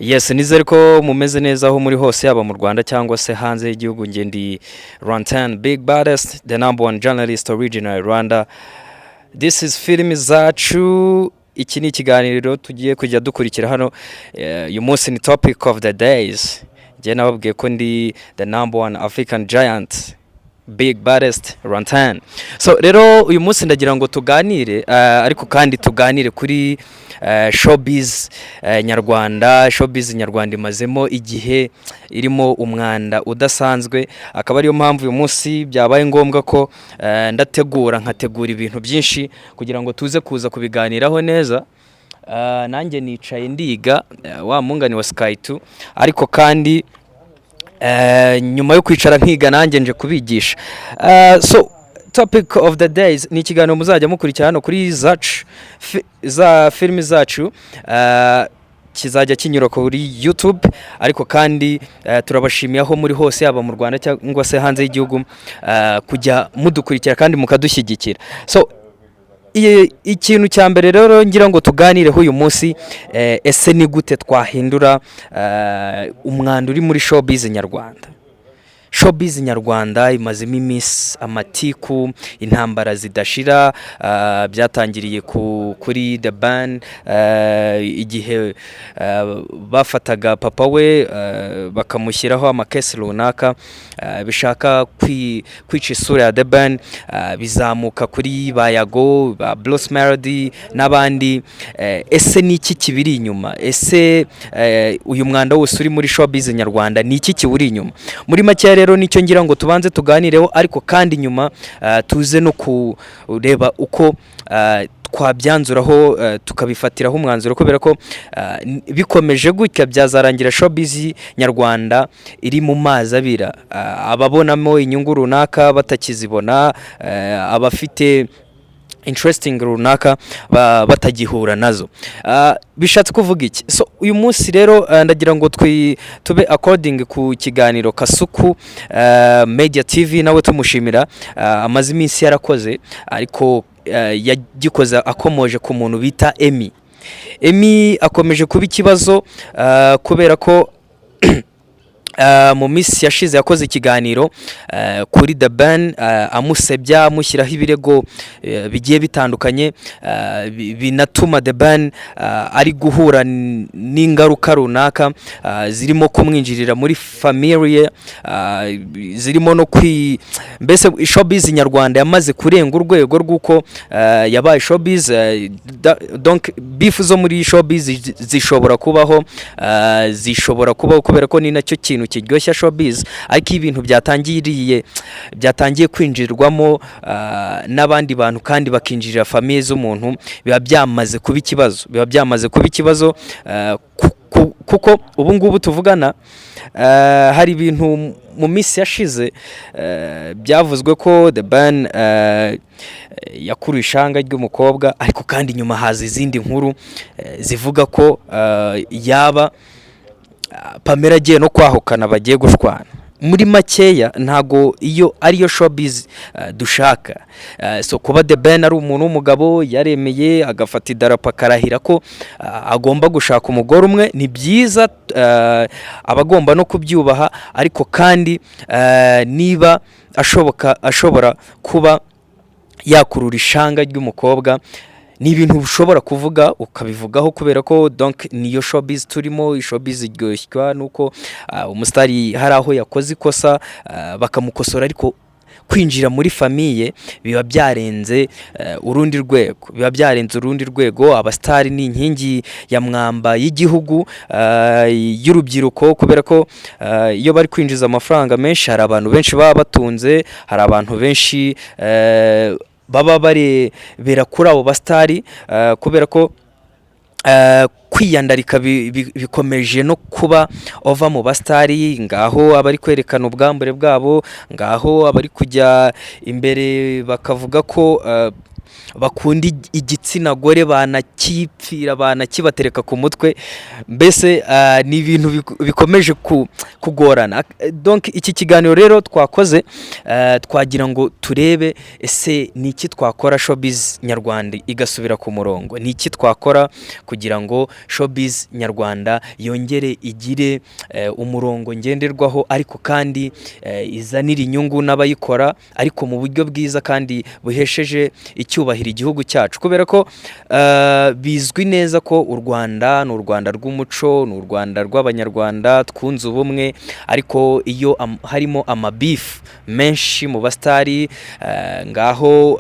Yes, nizere ko mumeze neza aho muri hose, yaba mu Rwanda cyangwa se hanze y'igihugu. Nge ndi Rantan Big Baddest, the number one journalist original Rwanda. This is Film Zacu. Iki ni ikiganiro tugiye kujya dukurikira hano. Uyu munsi ni topic of the days. Njye nababwiye ko ndi the number one African giant, Big Baddest Rantan. So rero uyu munsi ndagira ngo tuganire, ariko kandi tuganire kuri showbiz nyarwanda. Showbiz nyarwanda imazemo igihe irimo umwanda udasanzwe, akaba ariyo mpamvu uyu munsi byabaye ngombwa ko ndategura, nkategura ibintu byinshi kugira ngo tuze kuza kubiganiraho neza. Nanjye nicaye ndiga, wa mungani wa Sky 2, ariko kandi nyuma yo kwicara nkiga nanjye nje kubigisha. So topic of the days ni ikiganiro muzajya mukurikira hano kuri zacu za filimi zacu, kizajya kinyura kuri YouTube. Ariko kandi turabashimiye aho muri hose, yaba mu Rwanda cyangwa se hanze y'igihugu, kujya mudukurikira kandi mukadushyigikira. So ikintu cya mbere rero ngira ngo tuganireho uyu munsi, ese ni gute twahindura umwanda uri muri showbiz nyarwanda? Showbiz nyarwanda imazemo iminsi amatiku, intambara zidashira. Byatangiriye kuri The Ben, igihe bafataga papa we, bakamushyiraho amakesi runaka, bishaka kwica isura ya The Ben, bizamuka kuri ba Yago, ba Bruce Melody n'abandi. Ese ni iki kibiri inyuma? Ese uyu mwanda wose uri muri showbiz nyarwanda, ni iki kiwuri inyuma? Muri make rero nicyo ngira ngo tubanze tuganireho, ariko kandi nyuma tuze no kureba uko twabyanzuraho, tukabifatiraho umwanzuro, kubera ko bikomeje gutya byazarangira showbiz nyarwanda iri mu mazi abira. Ababonamo inyungu runaka batakizibona, abafite interesting runaka batagihura nazo. Bishatse kuvuga iki? So uyu munsi rero ndagira ngo tube according ku kiganiro Kasuku Media TV, nawe tumushimira, amaze iminsi yarakoze, ariko yagikoze akomoje ku muntu bita Emmy. Emmy akomeje kuba ikibazo, kubera ko mu minsi yashize yakoze ikiganiro kuri The Ben, amusebya, amushyiraho ibirego bigiye bitandukanye, binatuma The Ben ari guhura n'ingaruka runaka, zirimo kumwinjirira muri famille, zirimo no kwi mbese showbiz nyarwanda yamaze kurenga urwego rw'uko yabaye showbiz. Donc beef zo muri showbiz zishobora kubaho, zishobora kubaho kubera ko ni nacyo kintu kiryoshya showbiz. Ariko iyo ibintu byatangiye kwinjirwamo n'abandi bantu kandi bakinjirira famille z'umuntu, biba byamaze kuba ikibazo, biba byamaze kuba ikibazo, kuko ubu ngubu tuvugana, hari ibintu mu minsi yashize byavuzwe ko The Ben yakuruye ishanga ry'umukobwa, ariko kandi nyuma haza izindi nkuru zivuga ko yaba Pamela agiye no kwahukana, bagiye gushwana. Muri makeya ntago iyo ariyo showbiz dushaka. So kuba The Ben ari umuntu w'umugabo, yaremeye agafata idarapo akarahira ko agomba gushaka umugore umwe, ni byiza, aba agomba no kubyubaha. Ariko kandi niba ashoboka ashobora kuba yakurura ishanga ry'umukobwa, ni ibintu ushobora kuvuga ukabivugaho, kubera ko donc niyo showbiz turimo. Showbiz iryoshwa nuko umusitari hari aho yakoze ikosa, bakamukosora, ariko kwinjira muri famille biba byarenze urundi rwego, biba byarenze urundi rwego. Abasitari ni inkingi ya mwamba y'igihugu, y'urubyiruko, kubera ko iyo bari kwinjiza amafaranga menshi, hari abantu benshi baba batunze, hari abantu benshi baba barebera kuri abo basitari, kubera ko kwiyandarika bikomeje no kuba ova mu basitari. Ngaho abari kwerekana ubwambure bwabo, ngaho abari kujya imbere bakavuga ko bakunda igitsina gore, banakipfira, banakibatereka ku mutwe. Mbese ni ibintu bikomeje kugorana. Donc iki kiganiro rero twakoze, twagira ngo turebe: ese ni iki twakora showbiz nyarwanda igasubira ku murongo? Ni iki twakora kugira ngo showbiz nyarwanda yongere igire umurongo ngenderwaho, ariko kandi izanire inyungu n'abayikora, ariko mu buryo bwiza kandi buhesheje icyubahiro igihugu cyacu? Kubera ko bizwi neza ko u Rwanda ni u Rwanda rw'umuco, ni u Rwanda rw'Abanyarwanda twunze ubumwe, ariko iyo harimo amabifu menshi mu basitari, ngaho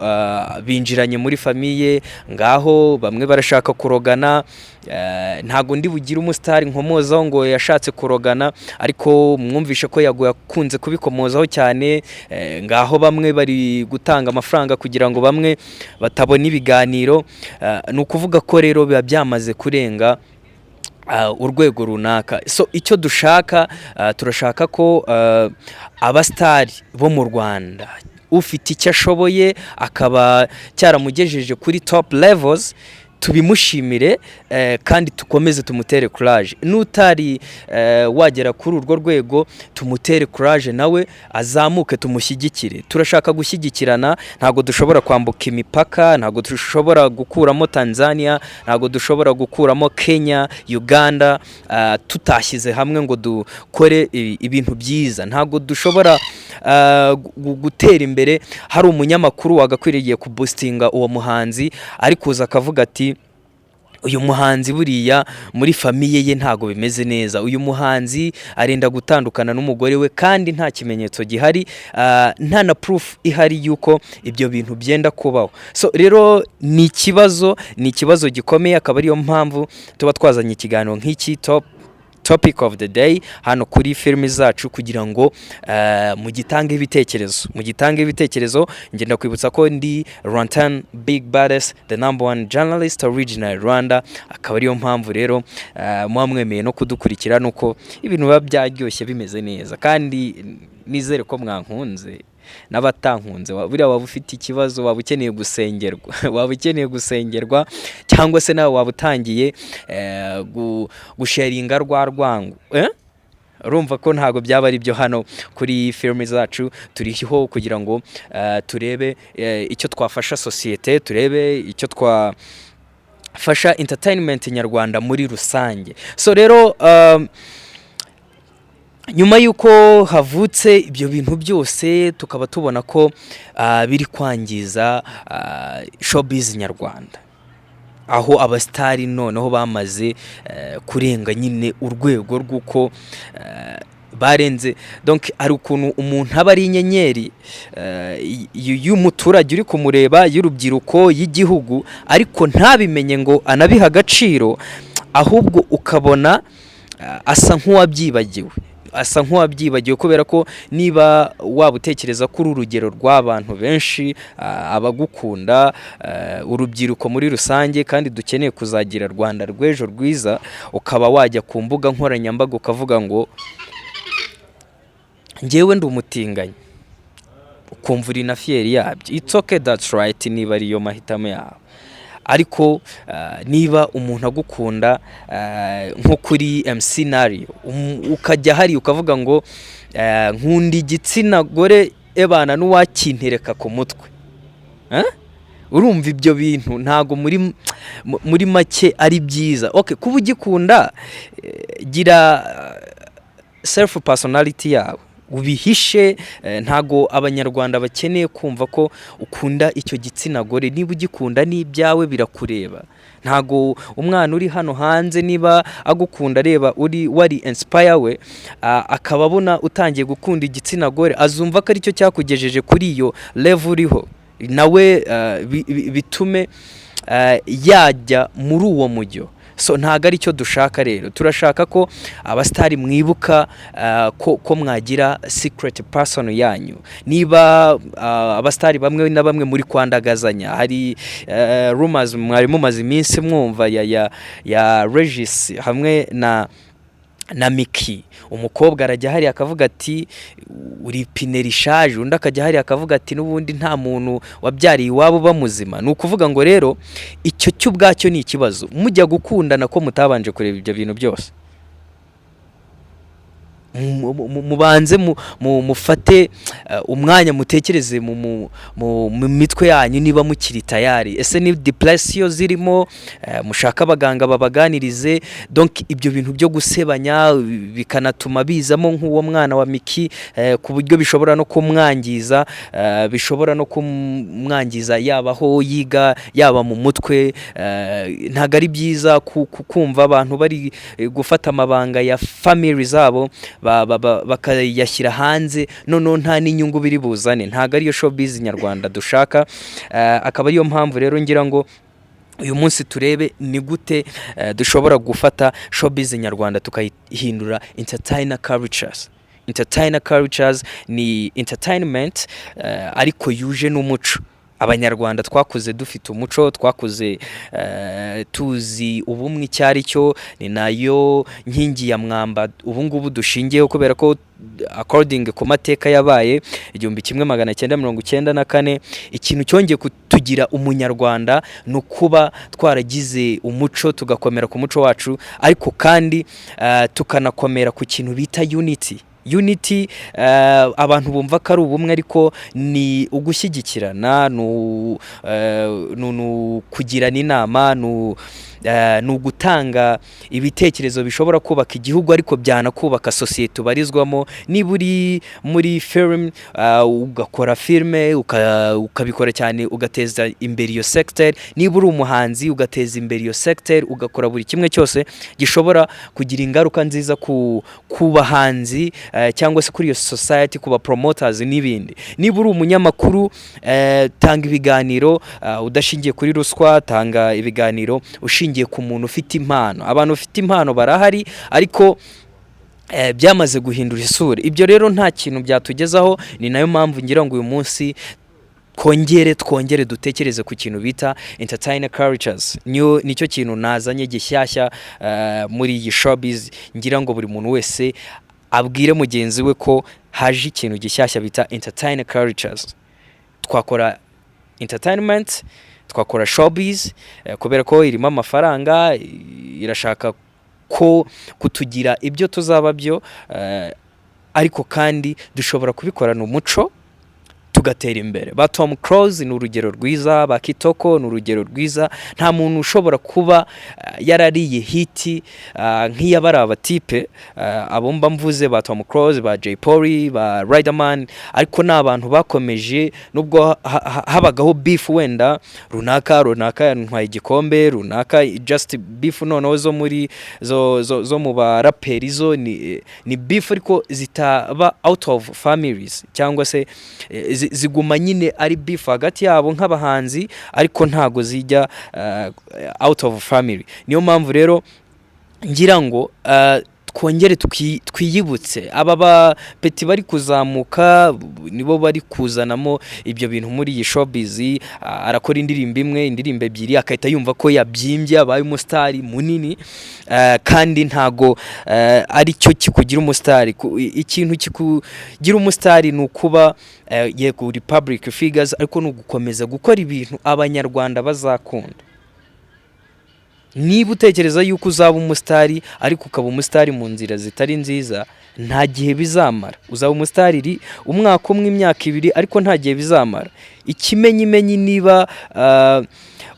binjiranye muri famille, ngaho bamwe barashaka kurogana. Ntago ndi bugire umusitari nkomozaho ngo yashatse kurogana, ariko mwumvishe ko Yago yakunze kubikomozaho cyane. Ngaho bamwe bari gutanga amafaranga kugira ngo bamwe batabona ibiganiro. Ni ukuvuga ko rero biba byamaze kurenga urwego runaka. So icyo dushaka, turashaka ko abasitari bo mu Rwanda, ufite icyo ashoboye akaba cyaramugejeje kuri top levels, tubimushimire kandi tukomeze tumutere courage. N'utari wagera kuri urwo rwego, tumutere courage nawe azamuke, tumushyigikire. Turashaka gushyigikirana. Ntabwo dushobora kwambuka imipaka, ntabwo dushobora gukuramo Tanzania, ntabwo dushobora gukuramo Kenya, Uganda, tutashyize hamwe ngo dukore ibintu byiza. Ntabwo dushobora gutera imbere hari umunyamakuru wagakwiriye kuboostinga uwo muhanzi ari kuza akavuga ati: "Uyu muhanzi buriya muri famille ye ntago bimeze neza, uyu muhanzi arenda gutandukana n'umugore we," kandi nta kimenyetso gihari, nta na proof ihari y'uko ibyo bintu byenda kubaho. So rero ni ikibazo gikomeye, akaba ariyo mpamvu tuba twazanye ikiganiro nk'iki, topic of the day, hano kuri filimi zacu, kugira ngo mugitange ibitekerezo. Ngenda kwibutsa ko ndi Rantan Big Baddest, the number one journalist original Rwanda. Akaba ariyo mpamvu rero muba mwemeye no kudukurikira, nuko ibintu biba byaryoshye, bimeze neza, kandi nizere ko mwankunze. N'abatankunze, buriya waba ufite ikibazo, waba ukeneye gusengerwa, cyangwa se nawe waba utangiye gusharinga rwa rwango, eh? Urumva ko ntabwo byaba ari byo. Hano kuri filime zacu turiho kugira ngo turebe icyo twafasha sosiyete, turebe icyo twafasha entertainment nyarwanda muri rusange. So rero nyuma y'uko havutse ibyo bintu byose, tukaba tubona ko biri kwangiza showbiz nyarwanda, aho abasitari noneho bamaze kurenga nyine urwego rw'uko barenze. Donc hari ukuntu umuntu aba ari inyenyeri y'umuturage uri kumureba, y'urubyiruko, y'igihugu, ariko ntabimenye ngo anabihe agaciro, ahubwo ukabona asa nk'uwabyibagiwe, kubera ko niba waba utekereza ko uri urugero rw'abantu benshi, abagukunda, urubyiruko muri rusange, kandi dukeneye kuzagira Rwanda rw'ejo rwiza, ukaba wajya ku mbuga nkoranyambaga ukavuga ngo: "Njyewe ndi umutinganyi," ukumva uri na fier yabyo, it's okay, that's right, niba ariyo mahitamo yawe. Ariko niba umuntu agukunda, nko kuri MC Nario, ukajya hari ukavuga ngo: "Nkunda igitsina gore, ebana n'uwakintereka ku mutwe," Eh? Urumva ibyo bintu ntago muri make ari byiza. Okay, kuba ugikunda, gira self personality yawe, ubihishe. Ntago Abanyarwanda bakeneye kumva ko ukunda icyo gitsina gore. Niba ugikunda n'ibyawe birakureba. Ntago umwana uri hano hanze, niba agukunda, areba uri wari inspire we, akaba abona utangiye gukunda igitsina gore, azumva ko aricyo cyakugejeje kuri iyo level uriho, nawe bitume yajya muri uwo mujyo. So ntago aricyo dushaka. Rero turashaka ko abasitari mwibuka ko mwagira secret person yanyu. Niba abasitari bamwe na bamwe muri kwandagazanya, hari rumors mwari mumaze iminsi mwumva ya Regis hamwe na Na Miki, umukobwa arajya hariya akavuga ati: "Uri ipine rishaje", undi akajya hariya akavuga ati: "N'ubundi nta muntu wabyariye iwabo uba muzima." Ni ukuvuga ngo rero icyo cyo ubwacyo ni ikibazo. Mujya gukundana ko mutabanje kureba ibyo bintu byose? Mubanze mufate umwanya, mutekereze mu mitwe yanyu niba mukiri tayari. Ese ni depression zirimo? Mushaka abaganga babaganirize. Donc ibyo bintu byo gusebanya bikanatuma bizamo nk'uwo mwana wa Miki, ku buryo bishobora no kumwangiza, yaba aho yiga, yaba mu mutwe. Ntabwo ari byiza kumva abantu bari gufata amabanga ya family zabo bakayashyira hanze, noneho nta n'inyungu biri buzane. Ntabwo ariyo showbiz nyarwanda dushaka. Akaba ariyo mpamvu rero ngira ngo uyu munsi turebe ni gute dushobora gufata showbiz nyarwanda tukayihindura entertainer cultures. Entertainer cultures ni entertainment ariko yuje n'umuco. Abanyarwanda twakuze dufite umuco, twakuze tuzi ubumwe icyo ari cyo. Ni nayo nkingi ya mwamba ubu ngubu dushingiyeho, kubera ko according ku mateka yabaye 1994, ikintu cyongeye kutugira umunyarwanda ni ukuba twaragize umuco, tugakomera ku muco wacu, ariko kandi tukanakomera ku kintu bita unity. Unity, abantu bumva ko ari ubumwe, ariko ni ugushyigikirana, ni ukugirana inama, ni ugutanga ibitekerezo bishobora kubaka igihugu ariko byanakubaka sosiyete ubarizwamo. Niba uri muri film, ugakora filime, ukabikora cyane, ugateza imbere iyo secteur. Niba uri umuhanzi, ugateza imbere iyo secteur, ugakora buri kimwe cyose gishobora kugira ingaruka nziza ku bahanzi cyangwa se kuri iyo society, ku ba promoters n'ibindi. Niba uri umunyamakuru, tanga ibiganiro udashingiye kuri ruswa, tanga ibiganiro ushingiye ku muntu ufite impano. Abantu bafite impano barahari, ariko byamaze guhindura isura. Ibyo rero nta kintu byatugezaho. Ni nayo mpamvu ngira ngo uyu munsi twongere dutekereze ku kintu bita entertainer cultures. Niyo nicyo kintu nazanye gishyashya muri iyi showbiz. Ngira ngo buri muntu wese abwire mugenzi we ko haje ikintu gishyashya bita entertainer cultures. Twakora entertainment, twakora showbiz, kubera ko irimo amafaranga, irashaka ko kutugira ibyo tuzaba byo, ariko kandi dushobora kubikorana umuco tugatera imbere. Ba Tom Close ni urugero rwiza, ba Kitoko ni urugero rwiza. Nta muntu ushobora kuba yarariye hit nk'iyabari abatipe, abo mba mvuze, ba Tom Close, ba Jay Polly, ba Riderman, ariko ni abantu bakomeje nubwo habagaho beef, wenda runaka runaka yantwaye igikombe runaka, just beef. Noneho zo muri zo mu baraperi zo ni beef, ariko zitaba out of families, cyangwa se ziguma nyine ari beef hagati yabo nk'abahanzi, ariko ntago zijya out of family. Niyo mpamvu rero ngira ngo twongere twiyibutse aba ba petit bari kuzamuka, nibo bari kuzanamo ibyo bintu muri iyi showbiz. Arakora indirimbo imwe, indirimbo ebyiri, agahita yumva ko yabyimbye, abaye umusitari munini, kandi ntago ari cyo kikugira umusitari. Ikintu kikugira umusitari ni ukuba yego uri public figures, ariko ni ugukomeza gukora ibintu Abanyarwanda bazakunda. Niba utekereza yuko uzaba umusitari ariko ukaba umusitari mu nzira zitari nziza, nta gihe bizamara. Uzaba umusitari umwaka umwe, imyaka 2, ariko nta gihe bizamara. Ikimenyimenyi, niba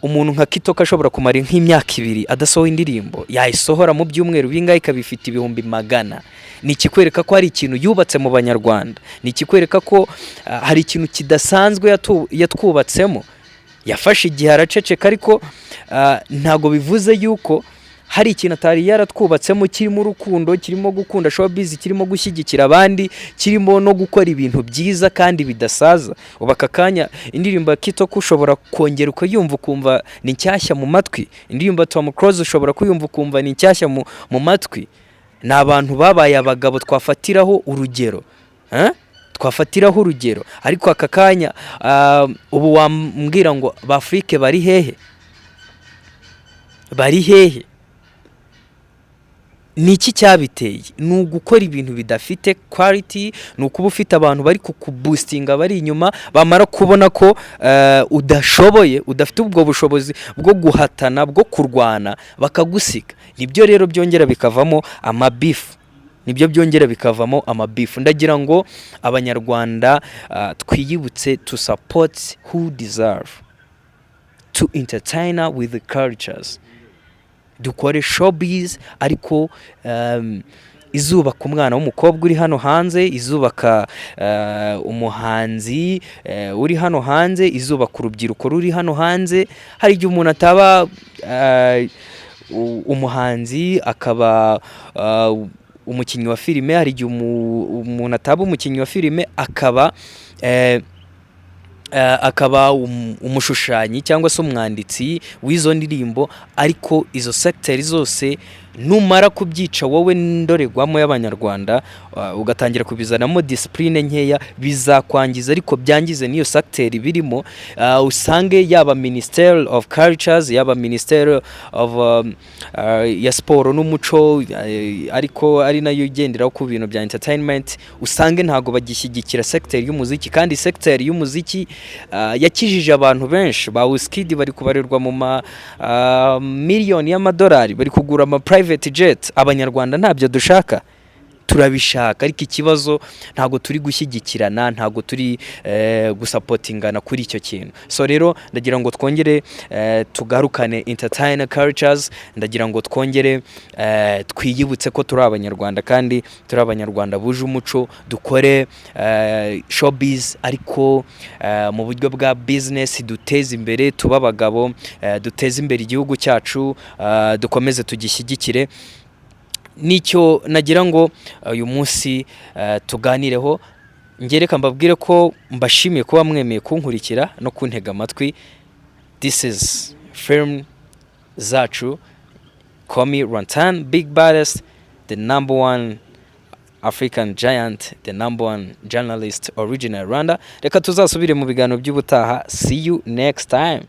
umuntu nka Kitoko ashobora kumara nk'imyaka 2 adasohoye indirimbo, yayisohora mu byumweru bingahe ikaba ifite 100,000, ni ikikwereka ko hari ikintu yubatse mu Banyarwanda, ni ikikwereka ko hari ikintu kidasanzwe yatwubatsemo. Yafashe igihe araceceka, ariko ntabwo bivuze yuko hari ikintu atari yaratwubatsemo, kirimo urukundo, kirimo gukunda showbiz, kirimo gushyigikira abandi, kirimo no gukora ibintu byiza kandi bidasaza. Ubu aka kanya indirimbo ya Kitoko ushobora kongera ukayumva, ukumva ni nshyashya mu matwi. Indirimbo ya Tom Close ushobora kuyumva, ukumva ni nshyashya mu matwi. Ni abantu babaye abagabo twafatiraho urugero, eh? Twafatiraho urugero. Ariko aka kanya ubu wambwira ngo ba Afrique bari hehe? Bari hehe? Ni iki cyabiteye? Ni ugukora ibintu bidafite quality, ni ukuba ufite abantu bari kukuboostinga bari inyuma, bamara kubona ko udashoboye, udafite ubwo bushobozi bwo guhatana, bwo kurwana, bakagusiga. Nibyo rero byongera bikavamo amabeef, nibyo byongera bikavamo amabeef. Ndagira ngo Abanyarwanda twiyibutse to support who deserve to entertain with the cultures. Dukore showbiz, ariko izubaka umwana w'umukobwa uri hano hanze, izubaka umuhanzi uri hano hanze, izubaka urubyiruko ruri hano hanze. Hari igihe umuntu ataba umuhanzi akaba umukinnyi wa filime, hari igihe umuntu ataba umukinnyi wa filime akaba umushushanyi cyangwa se umwanditsi w'izo ndirimbo. Ariko izo segiteri zose numara kubyica wowe ndorerwamo y'Abanyarwanda, ugatangira kubizanamo discipline nkeya, bizakwangiza, ariko byangize n'iyo segiteri birimo. Usange yaba Ministry of Cultures, yaba Ministry of ya siporo n'umuco, ariko ari nayo igenderaho ku bintu bya entertainment, usange ntabwo bagishyigikira segiteri y'umuziki, kandi segiteri y'umuziki yakijije abantu benshi. Ba Wizkid bari kubarirwa mu ma miliyoni y'amadolari, bari kugura ama private jet. Abanyarwanda ntabyo dushaka? Turabishaka, ariko ikibazo ntabwo turi gushyigikirana, ntabwo turi gusupportingana kuri icyo kintu. So rero ndagira ngo twongere tugarukane entertainer cultures. Ndagira ngo twongere twiyibutse ko turi Abanyarwanda, kandi turi Abanyarwanda buje umuco. Dukore showbiz, ariko mu buryo bwa business, duteze imbere, tube abagabo, duteze imbere igihugu cyacu, dukomeze tugishyigikire. Nicyo nagira ngo uyu munsi tuganireho. Ngereka mbabwire ko mbashimiye kuba mwemeye kunkurikira no kuntega amatwi. This is Film Zacu. Call me Rantan Big Baddest, the number one African giant, the number one journalist, original Rwanda. Reka tuzasubire mu biganiro by'ubutaha. See you next time.